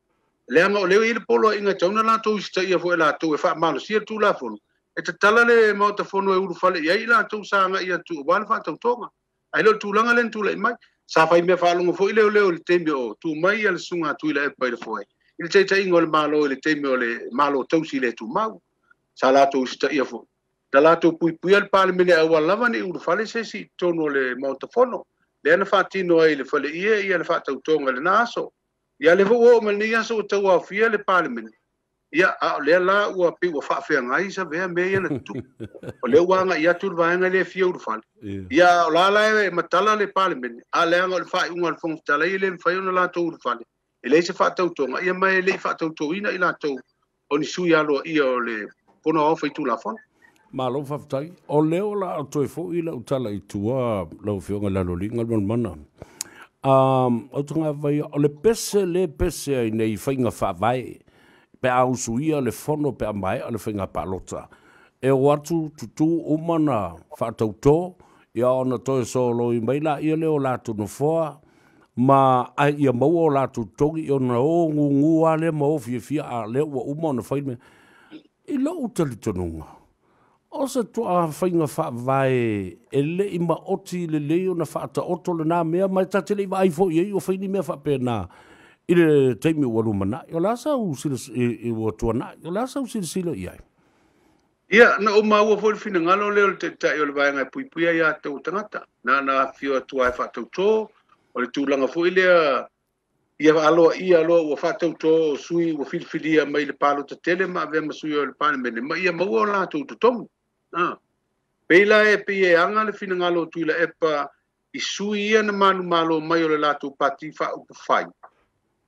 Speaker 2: leaga o lea e i ai le poloaiga e tatau ona latou usitaia foi e latou e faamalosia le Tulafono, e tatala le Maota Fono e ulufale i ai i latou sa aga'i atu aua le faatautoga. Ae le o le tulaga lea na tula'i mai. Sa fai mea faalogo foi leoleo i le taimi o tu mai le susuga a Tuilaepa i le foe i le taitaiga o le Malo i le taimi o le Malo tausi le tumau. Sa latou usitaia foi. Na latou puipuia le Palemene aua lava ne i ulufale se isi i totonu o le Maota Fono, lea na faatino ai i le faleie ia le faatautoga i lena aso. Ia lea foi ua oo mai lenei aso ua tauaofia le Palemene, ia a o lea la ua pei ua faafeagai savea mea ia na tutupu. O lea ua aga'i atu le vaega lea e fia ulufale, ia a o la la e matala le Palemene, a leaga o le faaiuga a le Fofoga Fetalai e le mafai ona latou ulufale, e leai se faatautoga, ia ma e le i faatautoina i latou o ni sui aloaia o le Fono Aoao Faitulafono.
Speaker 1: Malo faafetai. O lea o le a toe fo'i lau tala i tua lau Afioga i Laloali'i Galumalemana. Autagavaia, o le pese lea e pese ai nei i faiga faavae pe a usuia le fono pe a maea le faiga palota, e o atu tutū uma na faatautō, ia ona toe soloi mai laia lea o latou nofoa ma ae ia maua o latou totogi, ia ona o gugū lava lea ma o fiafia a o lea ua uma ona fai le mea. I lo'u talitonuga, o se to'a faiga faavae e le i maoti lelei ona faataoto lena mea, ma e ta te le i vaai foi i ai o fai ni mea faapena i le taimi ua lumanai. O le a sau ua tuanai, o le a sau silasila i ai?
Speaker 2: Ia, na ou maua foi le finagalo lea o le Taitai o le Vaega e Puipuia Ia Te Ua Tagata, na na afifio atu lava e faatautō, o le tulaga foi lea ia aloaia loa ua faatautō o sui ua filifilia mai le palota tele ma avea ma sui o le Palemene ma ia maua o latou totogi. A. Pei la e pei e aga le finagalo o Tuilaepa i sui ia na manumalo mai o le latou pati faaupufai,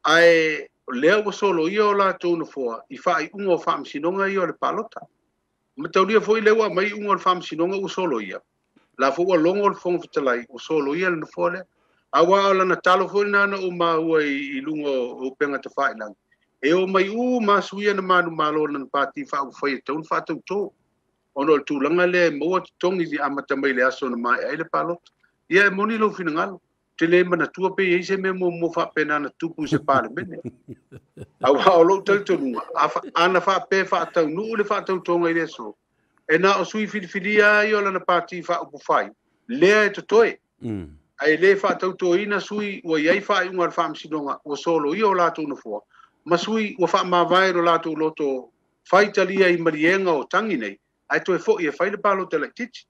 Speaker 2: ae o lea ua soloia o latou nofoa i faaiuga o faamasinoga ia o le palota. Mataulia foi lea ua aumai iuga o le faamasinoga ua soloia, la foi ua logo le Fofoga Fetalai ua soloia le nofoa lea. Aua o lana talo foi lena na ou maua i luga o upega tafailagi, e omai uma lava sui ia na manumalo i lana pati faaupufai e tatau ona faatautō, ona o le tulaga lea e maua totogi i le amata mai le aso na maea ai le palota. Ia e moni lou finagalo, ou te le manatua pe i ai se mea muamua faapena na tupu i se Palemene. Aua o lou talitonuga, a na faapea e faataunuu le faatautoga i le aso, e na o sui filifilia lava ia o lana pati faaupufai lea e totoe, ae le faatautoina sui ua i ai faaiuga a le Faamasinoga ua soloia o latou nofoa, ma sui ua faamavae i lo latou loto faitalia i maliega o tagi nei, ae toe fo'i e fai le palota laitiiti.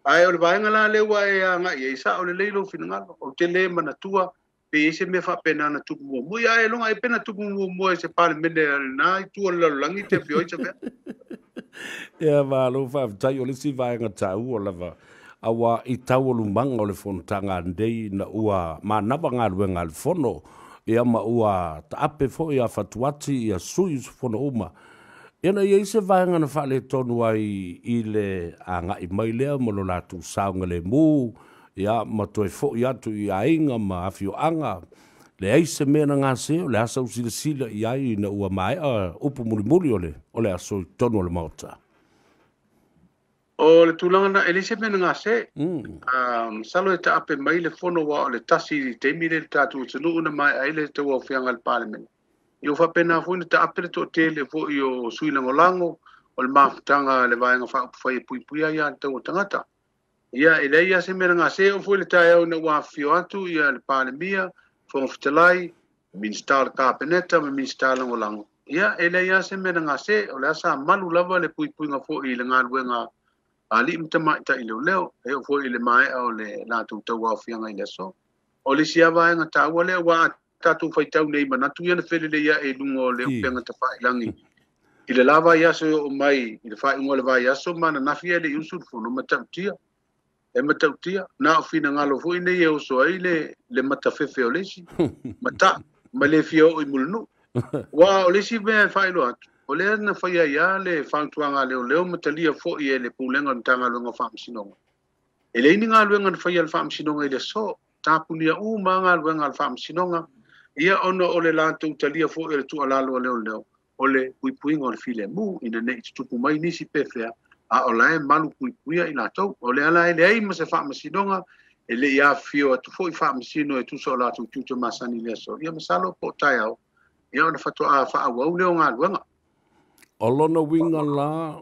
Speaker 2: Ae o le vaega la lea ua e aga'i ai, sao lelei lou finagalo, ou te le manatua Pe i ai se mea faapena na tupu muamua. Ia ailoga ai pe na tupu muamua i se Palemene a lena itu o le lalolagi te afio ai Savea.
Speaker 1: Ia, malo faafetai. O le isi vaega taua lava, auā i taualumaga o le fonotaga anei ina ua manava galuega a le Fono, ia ma ua taape foi a fatuati ia sui usufono uma. Ia na i ai se vaega na faaletonu ai i le agai mai lea ma lo latou saogalemu, ia ma toe foi atu i aiga ma afioaga, leai se mea na gase, o le a sau silasila i ai ina ua maea upu mulimuli o le aso i totonu o le Maota?
Speaker 2: O le tulaga lena, e leai se mea na gase. Masalo e taape mai le fono aua o le tasi i le taimi lea i le tatou atunuu na maea ai le tauaofiaga a le Palemene. Ia ua faapena foi ona taape le toatele foi o sui lagolago o le mafutaga a le Vaega Faaupufai e puipuia ai tatau a tagata. Ia, e leai lava se mea na gase. E oo foi i le taeao ina ua afifio atu ia le Palemia, Fofoga Fetalai, Minisita o le Kapeneta ma Minisita Lagolago, ia, e leai lava se mea na gase. O lea sa malu lava le puipuiga foi i le galuega a alii ma tamaitai leoleo, e oo foi i le maea o le latou tauaofiaga i le aso. O le isi lava vaega taua lea, aua a tatou faitau nei i manatu ia na felelei ae i luga o le upega tafailagi i le la vaiaso e oo mai i le faaiuga o le vaiaso ma ananafi e le i usu le fono, matautia. E matautia, na o finagalo foi nei e oso ai le matafefe o le isi, mata, ma le fia oo i Mulinuu. Aua o le isi mea e faailoa atu, o lea na fai ai lava le fautuaga a leoleo ma talia foi e le Pulega o le Matagaluega o Faamasinoga. E leai ni galuega na faia e le Faamasinoga i le aso. Tapunia uma lava galuega a le Faamasinoga, ia ona o le latou talia foi o le tuualalo a leoleo, o le puipuiga o le filemu, ina ne i tutupu mai nisi pefea, a o la e malu puipuia i latou. O lea la e leai ma se faamasinoga, e le i afifio atu foi faamasino e tusa o latou tiute masani i le aso. Ia masalo po o taeao, ia ona faatoa faaauau lea o galuega.
Speaker 1: O lona uiga la,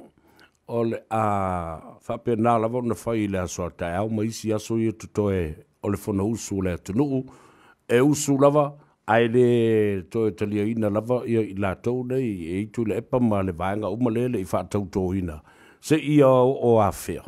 Speaker 1: o le a faapena lava ona fai i le aso a taeao ma isi aso ia totoe o le Fonousu o le atunuu, e usu lava ae le toe taliaina lava ia i latou nei e i Tuilaepa ma le vaega uma lea e le i faatautoina seia oo afea.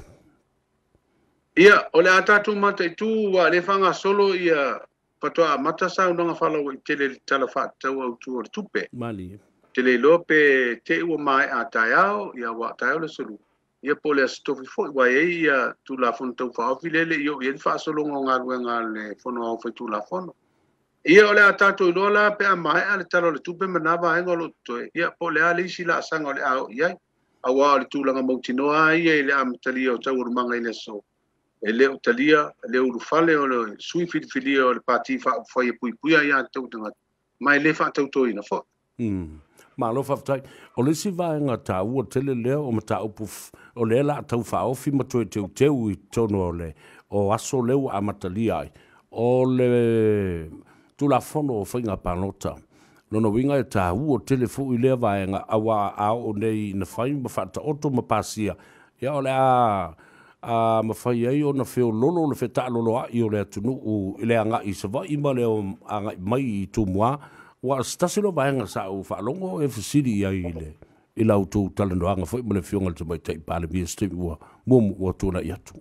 Speaker 2: Ia, o le a tatou mataitu ua le faagasolo ia faatoa amata saunoaga faalauaitele i le Tala Faatatau Autu o le Tupe.
Speaker 1: Malie.
Speaker 2: Ou te le iloa pe te i ua maea taeao, ia aua o taeao le aso Lua, ia po o le Aso Tofi foi, aua e i ai ia Tulafono Tau Faaofi lea e le i oo i ai le faasologa o galuega a le Fono Aoao Faitulafono. Ia, o le a tatou iloa la pe a maea le Tala o le Tupe ma na vaega o lo o totoe, ia po o le a le isi laasaga o le a oo i ai, aua o le tulaga mautinoa lava ia i le amatalia o taualumaga i le aso, e le o talia le ulufale o le sui filifilia o le Pati Faaupufai e puipuia ai aiatatau a tagata, ma e le faatautoina foi.
Speaker 1: Malo faafetai. O le isi vaega taua tele lea o mataupu o lea la a tau faaofi ma toe teuteu i totonu o le o aso lea ua amatalia ai, o le Tulafono o Faiga Palota. Lona uiga e taua tele foi lea vaega auā a oo nei ina fai ma faataoto ma pasia, ia o le a a mafai ai ona feololo le fetaaloloai o le atunuu i le agai i Savaii ma le agai mai i Tumua. Ua o se tasi lea o vaega sa ou faalogo e fesili i ai i le i la outou talanoaga foi ma le Afioga i le Tamaitai Palemia i se taimi ua muamua ua tuanai atu.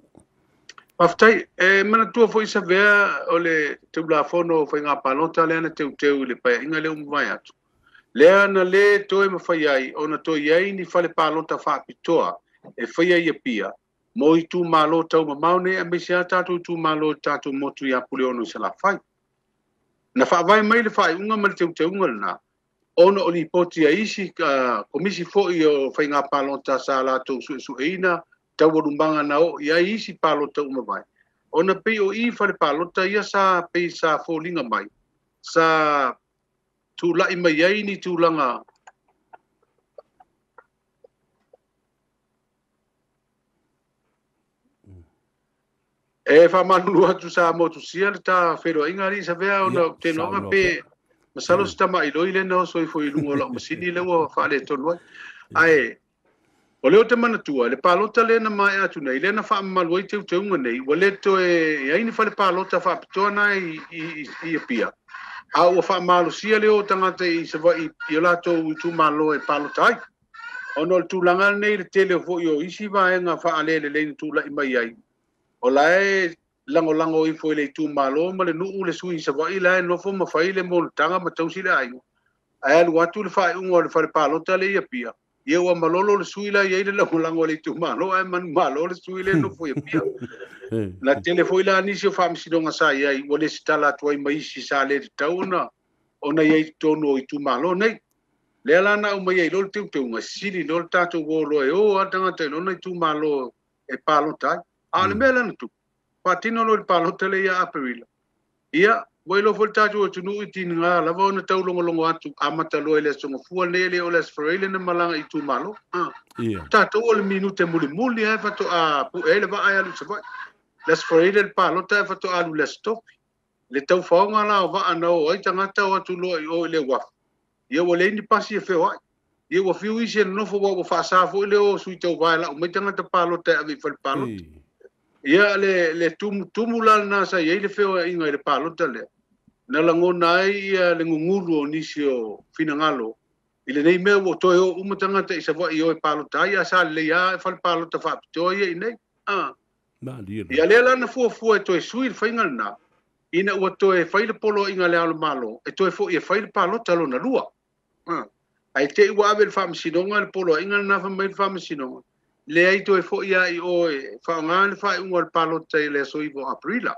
Speaker 2: Faafetai. E manatua foi Savea o le Tulafono o Faiga Palota lea na teuteu i le Paeaiga lea ua mavae atu, lea na le toe mafai ai ona toe i ai ni fale palota faapitoa e faia i Apia mo itumalo taumamao nei aemaise lava tatou itumalo i le tatou motu i Apuleono i Salafai. Na faavae mai le faaiuga ma le teuteuga lena ona o lipoti a isi komisi foi o faiga palota sa latou suesueina taualumaga na oo i ai isi palota ua mavae, ona pei o i fale palota ia sa pei sa foliga mai sa tulai mai ai ni tulaga E faamalulu atu sa motusia le ta feiloaiga alii Savea ona ou te iloa pe masalo se tamailoi lea na oso ifo i luga o lau masini lea ua faaletonu ai. Ae o lea ou te manatua le palota lea na maea atu nei, lea na faamamalu ai teuteuga nei, ua le toe i ai ni fale palota faapitoa na i Apia, a ua faamalosia le o tagata i Savaii i o latou itumalo e palota ai. Ona o le tulaga lenei i le tele foi o isi vaega faalelelei na tulai mai ai, o la e lagolago ifo i le itumalo ma le nuu le sui i Savaii la e nofo ma fai le monotaga ma tausi le aiga. Ae alu atu le faaiuga o le fale palota le i Apia, ia ua malolo le sui la i ai le lagolago a le itumalo ae manumalo le sui le nofo i Apia. Na tele foi la nisi o faamasinoga sa i ai ua lesitala atu ai ma isi sa le tatau ona i ai i totonu o itumalo nei. Lea la na aumai ai loa le teuteuga, sili loa le tatou o loa e o lava le tagata i lona itumalo e palota ai. A o le mea la na tupu, faatino loa i le palota lea ia Aperila, ia, ua iloa foi le tatou atunuu i tiga lava ona taulogologo atu amata loa i le Aso Gafua lenei e le o le Aso Faraile na malaga i itumalo. Tatou o le minute mulimuli ae faatoa pue ai le vaa e alu i Savaii. Le Aso Faraile le palota ae faatoa alu i le Aso Tofi. Le taufaoga la o vaa na o ai tagata o atu loa i o i le uafu, ia ua leai ni pasi e feoai. Ia ua fiu isi e nonofo ua faasa foi le o sui tauva e lau mai tagata palota e ave i fale palota. Ia le tumutumu la lena sa i ai le feoaiga i le palota lea. Na lagona ai ia le gugulu o nisi o finagalo i lenei mea ua toe o uma tagata i Savaii o e palota ai, a sa lelei lava e fale palota faapitoa ia i nei. Ia lea la na fuafua e toe sui le faiga lena, ina ua toe fai le poloaiga a le Ao o le Malo e toe foi e fai le palota lona lua. Ae te i ua ave i le faamasinoga le poloaiga lena fai mai le faamasinoga, leai toe foi lava i o e faaaoga le faaiuga o le palota i le aso 9 o Aperila.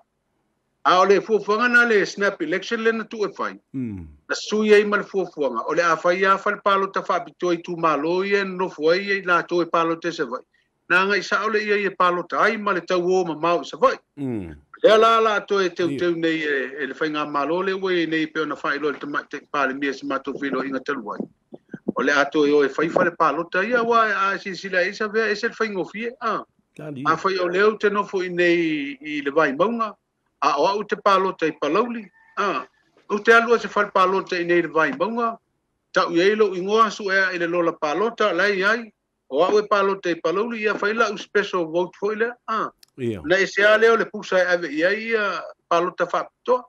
Speaker 2: A o le fuafuaga na le snap election lea na tuu e fai, na sui ai ma le fuafuaga, o le a fai lava fale palota faapitoa i itumalo ia e nonofo ai i latou e palota i Savaii, na agai sao le ia e palota ai ma le tauo mamao i Savaii. Lea la la toe teuteu nei e le faigamalo lea ua i ai nei pei ona faailoa i le Tamaitai Palemia i se matou feiloaiga talu ai. O le a toe o e fai fale palota ia, aua a silasila i ai Savea, ese le faigofie. Afai o lea ou te nofo i nei i le Vaimauga, a o au te palota i Palauli, ou te alu i se fale palota i nei i le Vaimauga, tau i ai lou igoa, suea i le lola palota, la e i ai, o au e palota i Palauli, ia fai lau special vote foi lea. Na ese lava lea o le pusa e ave i ai ia palota faapitoa.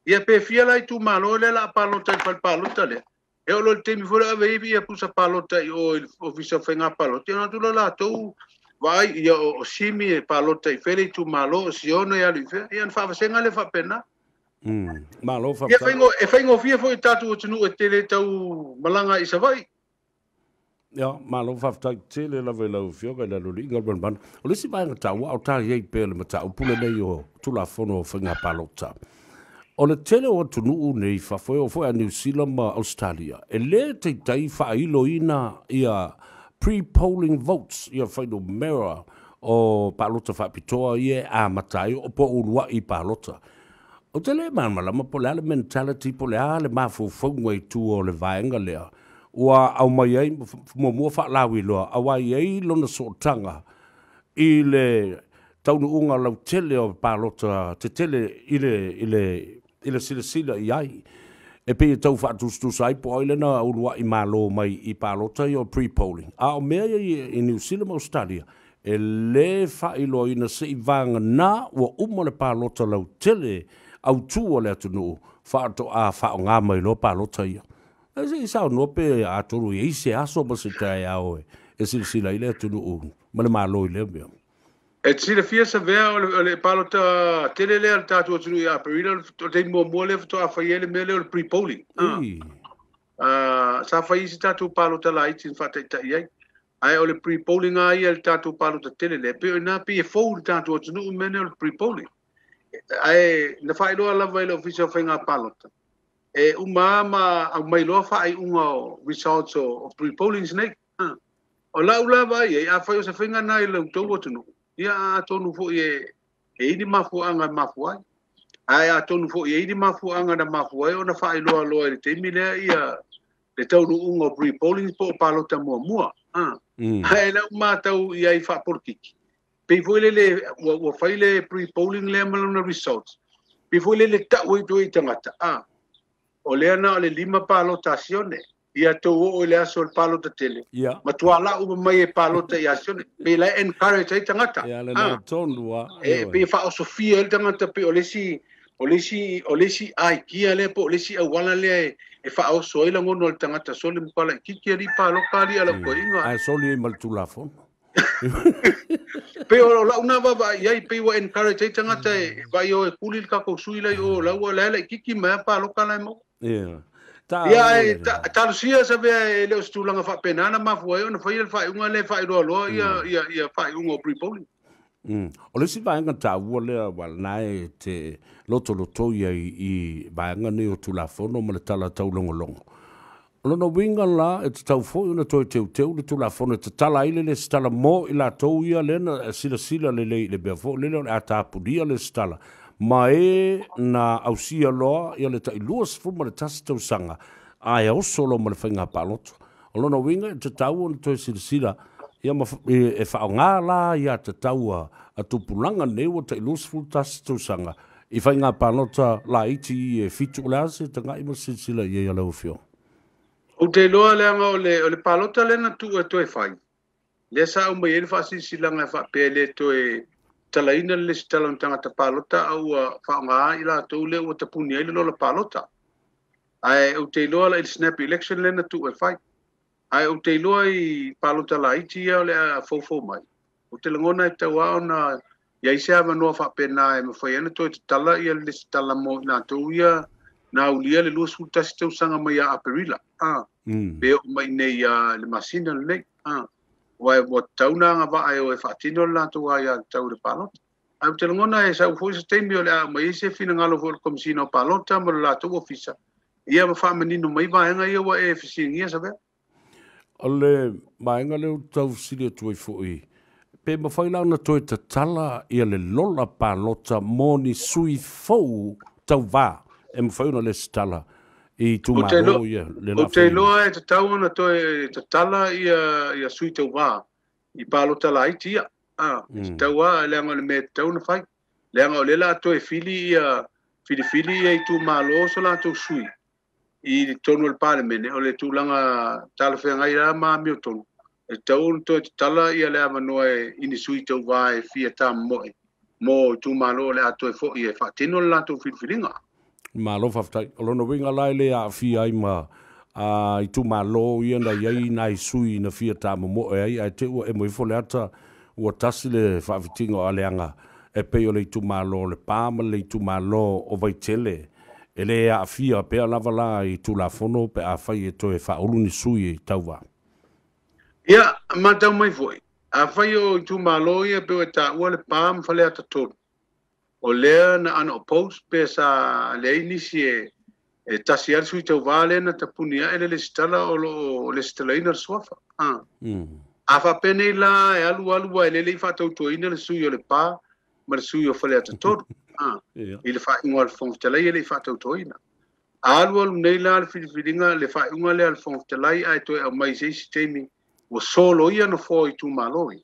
Speaker 2: Ia pe fia la itumalo lea la palota i le fale palota lea. E oo loa i le taimi foi lea ave ai ia pusa palota i o i le ofisa o faiga palota, ia ona atu loa latou vaai ia o Simi e palota i fea le itumalo, o Siono e alu i fea, ia ona faavasega lea faapena.
Speaker 1: Malo faafetai.
Speaker 2: Ia e faigofie foi i tatou atunuu e tele tau malaga i Savaii.
Speaker 1: Ia, malo faafetai tele lava i lau Afioga i le Aloalii Galumalemana. O le isi vaega taua a o ta i ai pea le mataupu lenei o Tulafono o Faiga Palota. O le tele o atunuu nei i fafo, e oo foi a Niu Sila ma Ausetalia, e lē taitai faailoina ia pre-polling votes, ia fuainumera o palota faapitoa ia e amata ai po o uluai palota. Ou te le malamalama po o le a le mentality po o le a le mafaufauga i tua o le vaega lea ua aumai ai muamua faalauiloa, aua e i ai lona sootaga i le taunuuga lautele o palota tetele i le silasila i ai. E pei e tau faatusatusa ai po o ai lea na uluai malo mai i palota ia o pre-polling. A o mea ia i Niu Sila ma Ausetalia, e lē faailoaina se'i vagana ua uma le palota lautele autū o le atunuu faatoa faaaoga mai loa palota ia. Ae se i saunoa pe atonu e i ai se aso ma se taeao e silasila ai le atunuu ma le Malo i lea mea.
Speaker 2: E te silafia Savea o le palota tele lea a le tatou atunuu ia Aperila, o le taimi muamua lea faatoa fai ai le mea lea o le pre-polling. Sa fai isi tatou palota laiti na faataitai ai. Ae o le pre-polling lava ia i le tatou palota tele lea, pei o i ina pei e fou i le tatou atunuu le mea lea o le pre-polling. Ae na faailoa lava e le Ofisa o Faiga Palota, e uma lava ma aumai loa faaiuga o results o pre-pollings nei. O lau la vaai i ai, afai o se faiga lena i lo outou atunuu, ia atonu foi e i ai ni mafuaaga e mafua ai. Ae atonu foi e i ai ni mafuaaga na mafua ai ona faailoa loa i le taimi lea ia le taunuuga o pre-pollings po o palota muamua. Ae lau matau i ai faapolokiki, pei foi lele ua fai le pre-polling lea ma lona results, pei foi lele tau ai toe i tagata, o lea na o le 5 palota a Sione, ia tou oo i le aso o le palota tele, matua lau uma mai e palota ia Sione, pei la e encourage ai tagata.
Speaker 1: Ia le nao tonu a.
Speaker 2: E pei e faaosofia ai le tagata, pei o le isi aikia lea po o le isi auala lea e faaoso ai lagona o le tagata soli ma pala ikiki alii paloka alii ala koiga.
Speaker 1: Ae soli ai ma le Tulafono.
Speaker 2: Pei o lau na vaavaai i ai, pei ua encourage ai tagata e vaai o e kuli le tatou sui la i o la ua la e laitiiti mai lava palota la e maua.
Speaker 1: Ia.
Speaker 2: Ia, ae talosia Savea e le o se tulaga faapena na mafua ai ona faia le faaiuga lea e faailoaloa ia ia ia faaiuga o pre-polling.
Speaker 1: O le isi vaega taua lea aua lena e te lotolotoi ai i vaega nei o Tulafono ma le tala taulogologo. O lona uiga la, e tatau foi ona toe teuteu le Tulafono e tatala ai le lesitala mo i latou ia lea na silasila lelei i le mea foi lele o le a tapunia le lesitala ma e na ausia loa ia le tai 21 tausaga ae oso loa ma le faiga palota. O lona uiga e tatau ona toe silasila ia ma e faaaoga la ia tatau a tupulaga nei ua tai 21 tausaga i faiga palota laiti i e 7. O le a se tagai ma silasila i ai a lau Afioga?
Speaker 2: Ou te iloa leaga o le, o le palota lea na tuu e toe fai, lea sa aumai ai le faasilasilaga e faapea e le toe talaina le lesitala o ni tagata palota a ua faaaoga i latou lea ua tapuni ai le lola palota. Ae ou te iloa la i le snap election lea na tuu e fai. Ae ou te iloa i palota laiti ia o le a foufou mai, ou te lagona e tatau lava ona i ai se avanoa faapena e mafai ai ona toe tatala ia le lesitala mo i latou ia na aulia le 21 tausaga mai ia Aperila, a, pe oo mai nei ia le masina lenei, a, aua ua tatau ona agavaa e o e faatino le latou aiatatau i le palota. Ae ou te lagona e sau foi se taimi o le a aumai ai se finagalo foi o le Komesina o Palota ma le latou ofisa, ia ma faamanino mai vaega ia ua e fesiligia, Savea.
Speaker 1: O le vaega lea ou te tau fesili atu ai foi, pe mafai la ona toe tatala ia le lola palota mo ni sui fou tauva e mafai ona lesitala i itumalo ia le
Speaker 2: Ou te iloa e tatau ona toe tatala ia sui tauva i palota laiti ia. E tatau lava, leaga o le mea e tatau ona fai. Leaga o lea o le a toe fili ia, filifili ia itumalo so latou sui i totonu o le Palemene, o le tulaga talafeagai la ma amiotonu, e tatau ona toe tatala ia le avanoa i ni sui tauva e fia tamomoe mo itumalo o le a toe foi e faatino le latou filifiliga.
Speaker 1: Malo faafetai. O lona uiga la e le aafia ai ma itumalo ia na i ai nai sui na fia tamomoe ai, ae te i ua emo ifo le ata ua tasi le faafitiga o Aleaga e pei o le itumalo o Lepa ma le itumalo o Vaitele, e le aafia pea lava la i Tulafono pe afai e toe faaulu ni sui e tauva.
Speaker 2: Ia, matau mai foi, afai o itumalo ia pei ua taua Lepa ma Faleata 3, o lea na unopposed pe sa leai nisi e tasi lava le sui tauva lea na tapuni ae le lesitala o lo o lesitalaina le suafa. A faapea nei la e alu alu ae lele i faatautoina le sui o Lepa ma le sui o Faleata 3, i le faaiuga a le Fofoga Fetalai e le i faatautoina. A alu alu nei la le filifiliga, le faaiuga lea a le Fofoga Fetalai ae toe aumai i se isi taimi ua soloia nofoa o itumalo ia.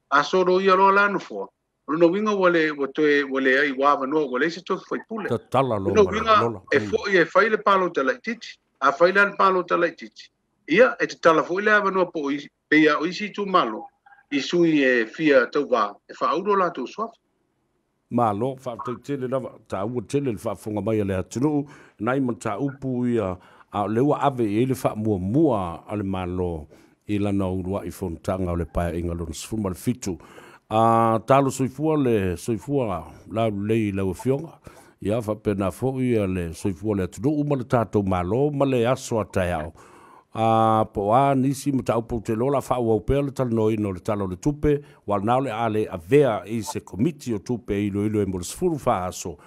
Speaker 2: A soloia loa la nofoa, o lona uiga ua le ua toe ua leai ua avanoa ua leai se tofi faipule.
Speaker 1: Tatala loa
Speaker 2: ma le lola. E foi e fai le palota laitiiti. A fai la le palota laitiiti, ia e tatala foi le avanoa po o pei lava o isi itumalo i sui e fia tauva e faaulu o latou suafa.
Speaker 1: Malo, faafetai tele lava, taua tele le faafofoga mai a le atunuu, nai mataupu ia, a o lea ua ave i ai le faamuamua a le Malo i lana uluai fonotaga o le Paeaiga lona 17. A talo soifua le soifua laulelei i lau Afioga, ia faapena foi le soifua o le atunuu ma le tatou Malo ma le aso a taeao. A po o a nisi mataupu ou te iloa o le a faaauau pea le talanoaina o le Tala o le Tupe, aua o lena o le a le avea i se Komiti o Tupe e iloilo ai mo le 14 aso,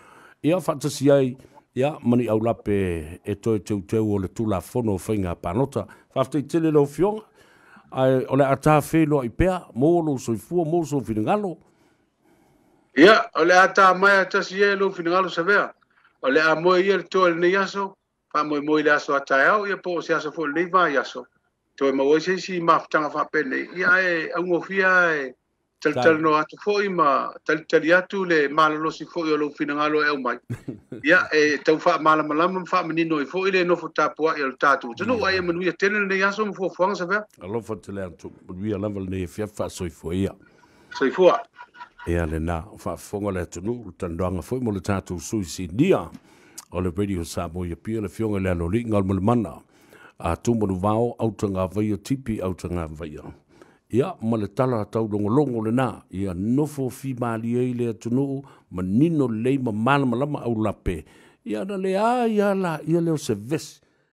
Speaker 1: ia faatasi ai ia ma ni aulape e toe teuteu o le Tulafono o Faiga Palota. Faafetai tele i lau Afioga, ae o le a ta feiloai pea, maua lou soifua, maua sou finagalo.
Speaker 2: Ia, o le a ta maea tasi ia i lou finagalo Savea. O le a moe ia le toa i lenei aso, faamoemoe i le aso a taeao, ia po o se aso foi o lenei vaiaso, toe maua ai se isi mafutaga faapenei, ia ae augofie lava e talitalanoa atu foi ma talitali atu le malolosi foi o lou finagalo e aumai, ia e tau faamalamalama ma faamanino ai foi le nofo tapuai o le tatou atunuu. Ae ia manuia tele lenei aso ma fuafuaga Savea.
Speaker 1: Alofa tele atu, manuia lava lenei afiafi, faasoifua ia.
Speaker 2: Soifua.
Speaker 1: Ia lena, o faafofoga le atunuu, le talanoaga foi mo le tatou sui sinia o le Radio Samoa i Apia, le Afioga i le Aloalii Galumalemana a Tumanuvao Autagavaia Tipi Autagavaia. Ia, ma le tala taulogologo lenā, ia nofo fimalie ai le atunuu, manino lelei ma malamalama aulape, ia ona leai lava laia lea o se vesi.